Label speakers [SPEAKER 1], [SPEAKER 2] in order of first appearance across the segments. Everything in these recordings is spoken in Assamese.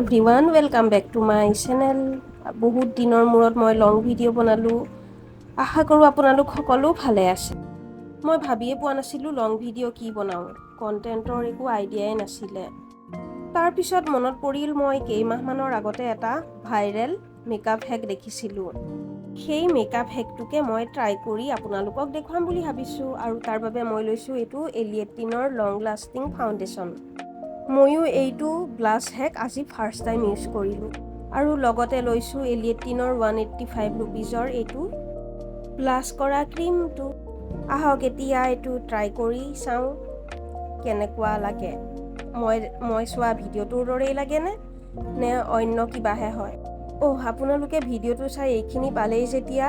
[SPEAKER 1] Everyone, welcome back to my channel. বহুত দিনৰ মূৰত মই লং ভিডিঅ' বনালোঁ। আশা কৰোঁ আপোনালোক সকলো ভালে আছে। মই ভাবিয়ে পোৱা নাছিলোঁ লং ভিডিঅ' কি বনাওঁ, কণ্টেণ্টৰ একো আইডিয়াই নাছিলে। তাৰপিছত মনত পৰিল, মই কেইমাহমানৰ আগতে এটা ভাইৰেল মেকআপ হেক দেখিছিলোঁ। সেই মেকআপ হেকটোকে মই ট্ৰাই কৰি আপোনালোকক দেখুৱাম বুলি ভাবিছোঁ আৰু তাৰ বাবে মই লৈছোঁ এইটো এলিয়েটিনৰ লং লাষ্টিং ফাউণ্ডেশ্যন। ময়ো এইটো ব্লাছ হেক আজি ফাৰ্ষ্ট টাইম ইউজ কৰিলোঁ আৰু লগতে লৈছোঁ এলিয়েটিনৰ 185 ৰুপিজৰ এইটো ব্লাছ কৰা ক্ৰীমটো। আহক, এতিয়া এইটো ট্ৰাই কৰি চাওঁ কেনেকুৱা লাগে। মই চোৱা ভিডিঅ'টোৰ দৰেই লাগেনে নে অন্য কিবাহে হয়। অ', আপোনালোকে ভিডিঅ'টো চাই এইখিনি পালেই যেতিয়া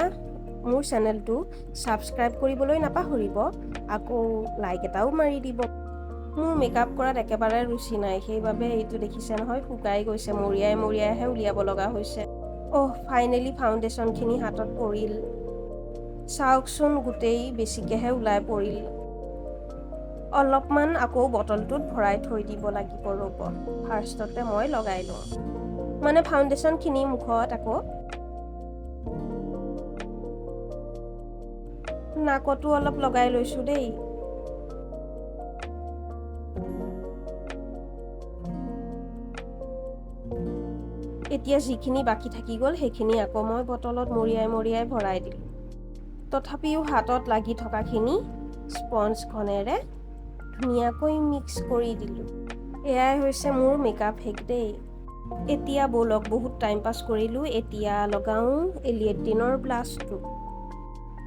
[SPEAKER 1] মোৰ চেনেলটো ছাবস্ক্ৰাইব কৰিবলৈ নাপাহৰিব, আকৌ লাইক এটাও মাৰি দিব। মোৰ মেকআপ কৰাত একেবাৰে ৰুচি নাই, সেইবাবে এইটো দেখিছে নহয়, শুকাই গৈছে, মৰিয়াই মৰিয়াইহে উলিয়াব লগা হৈছে। অহ, ফাইনেলি ফাউণ্ডেশ্যনখিনি হাতত পৰিল। চাওকচোন, গোটেই বেছিকৈহে ওলাই পৰিল। অলপমান আকৌ বটলটোত ভৰাই থৈ দিব লাগিব। ৰ'ব, ফাৰ্ষ্টতে মই লগাই লওঁ, মানে ফাউণ্ডেশ্যনখিনি মুখত, আকৌ নাকতো অলপ লগাই লৈছোঁ দেই। এতিয়া যিখিনি বাকী থাকি গ'ল, সেইখিনি আকৌ মই বটলত মৰিয়াই মৰিয়াই ভৰাই দিলোঁ। তথাপিও হাতত লাগি থকাখিনি স্পঞ্জখনেৰে ধুনীয়াকৈ মিক্স কৰি দিলোঁ। এয়াই হৈছে মোৰ মেকআপ হেক দেই। এতিয়া ব'লক, বহুত টাইম পাছ কৰিলোঁ। এতিয়া লগাওঁ এলিয়েটিনৰ ব্লাছটো।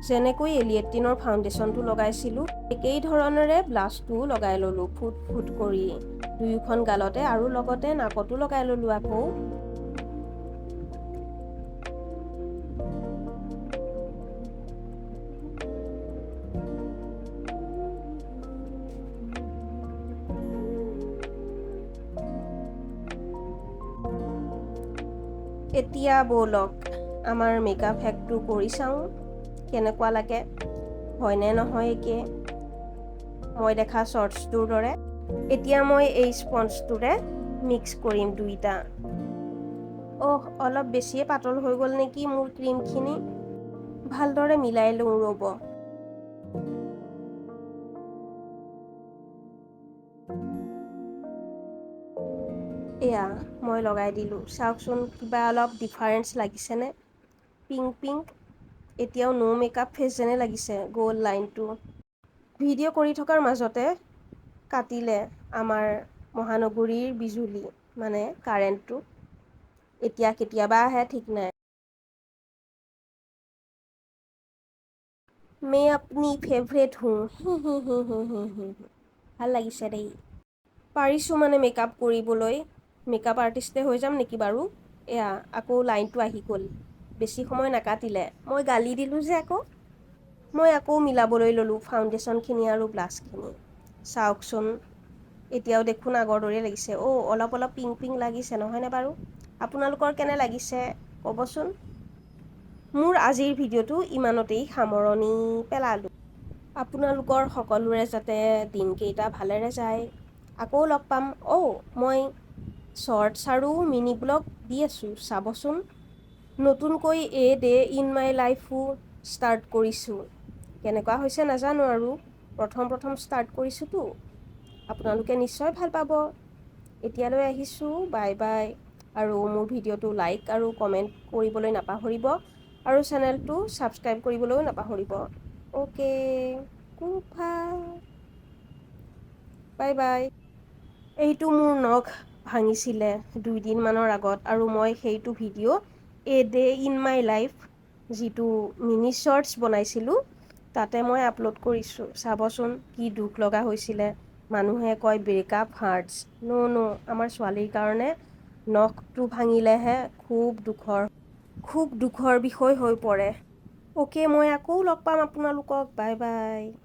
[SPEAKER 1] যেনেকৈ এলিয়েটিনৰ ফাউণ্ডেশ্যনটো লগাইছিলোঁ, একেই ধৰণেৰে ব্লাছটোও লগাই ল'লোঁ ফুট ফুট কৰি দুয়োখন গালতে আৰু লগতে নাকতো লগাই ল'লোঁ আকৌ। এতিয়া ব'লক, আমাৰ মেকআপ হেকটো কৰি চাওঁ কেনেকুৱা লাগে, হয়নে নহয় একে মই দেখা শ্বৰ্টছটোৰ দৰে। এতিয়া মই এই স্পঞ্জটোৰে মিক্স কৰিম দুইটা। অহ, অলপ বেছিয়ে পাতল হৈ গ'ল নেকি মোৰ ক্ৰীমখিনি? ভালদৰে মিলাই লওঁ, ৰ'ব। এয়া মই লগাই দিলোঁ। চাওকচোন, কিবা অলপ ডিফাৰেঞ্চ লাগিছেনে? পিংক পিংক, এতিয়াও ন' মেকআপ ফেচ যেনে লাগিছে। গ'ল লাইনটো। ভিডিঅ' কৰি থকাৰ মাজতে কাটিলে আমাৰ মহানগৰীৰ বিজুলী, মানে কাৰেণ্টটো। এতিয়া কেতিয়াবা আহে ঠিক নাই। मैं अपनी ফেভৰেট हूँ। ভাল লাগিছে দেই। পাৰিছোঁ মানে মেকআপ কৰিবলৈ। মেকআপ আৰ্টিষ্টে হৈ যাম নেকি বাৰু? এয়া আকৌ লাইনটো আহি গ'ল। বেছি সময় নাকাটিলে। মই গালি দিলোঁ যে আকৌ। মই আকৌ মিলাবলৈ ল'লোঁ ফাউণ্ডেশ্যনখিনি আৰু ব্লাছখিনি। চাওকচোন, এতিয়াও দেখোন আগৰ দৰেই লাগিছে। অ', অলপ অলপ পিংক পিংক লাগিছে, নহয়নে বাৰু? আপোনালোকৰ কেনে লাগিছে ক'বচোন। মোৰ আজিৰ ভিডিঅ'টো ইমানতেই সামৰণি পেলালোঁ। আপোনালোকৰ সকলোৰে যাতে দিনকেইটা ভালেৰে যায়। আকৌ লগ পাম। অ', মই শ্বৰ্টছ আৰু মিনি ব্লগ দি আছোঁ, চাবচোন। নতুনকৈ এ ডে ইন my লাইফো ষ্টাৰ্ট কৰিছোঁ। কেনেকুৱা হৈছে নাজানো আৰু, প্ৰথম প্ৰথম ষ্টাৰ্ট কৰিছোঁতো। আপোনালোকে নিশ্চয় ভাল পাব। এতিয়ালৈ আহিছোঁ, বাই বাই। আৰু মোৰ ভিডিঅ'টো লাইক আৰু কমেণ্ট কৰিবলৈ নাপাহৰিব আৰু চেনেলটো ছাবস্ক্ৰাইব কৰিবলৈও নাপাহৰিব। Okay, bye bye. এইটো মোৰ নখ ভাঙিছিলে 2 দিনমানৰ আগত আৰু মই সেইটো video a day in my life যিটো মিনি শ্বৰ্টছ বনাইছিলোঁ, তাতে মই আপলোড কৰিছোঁ। চাবচোন কি দুখ লগা হৈছিলে। মানুহে কয় ব্ৰেকআপ হাৰ্টছ। ন' ন', আমাৰ ছোৱালীৰ কাৰণে নখটো ভাঙিলেহে খুব দুখৰ বিষয় হৈ পৰে। অ'কে, মই আকৌ লগ পাম আপোনালোকক। Bye bye.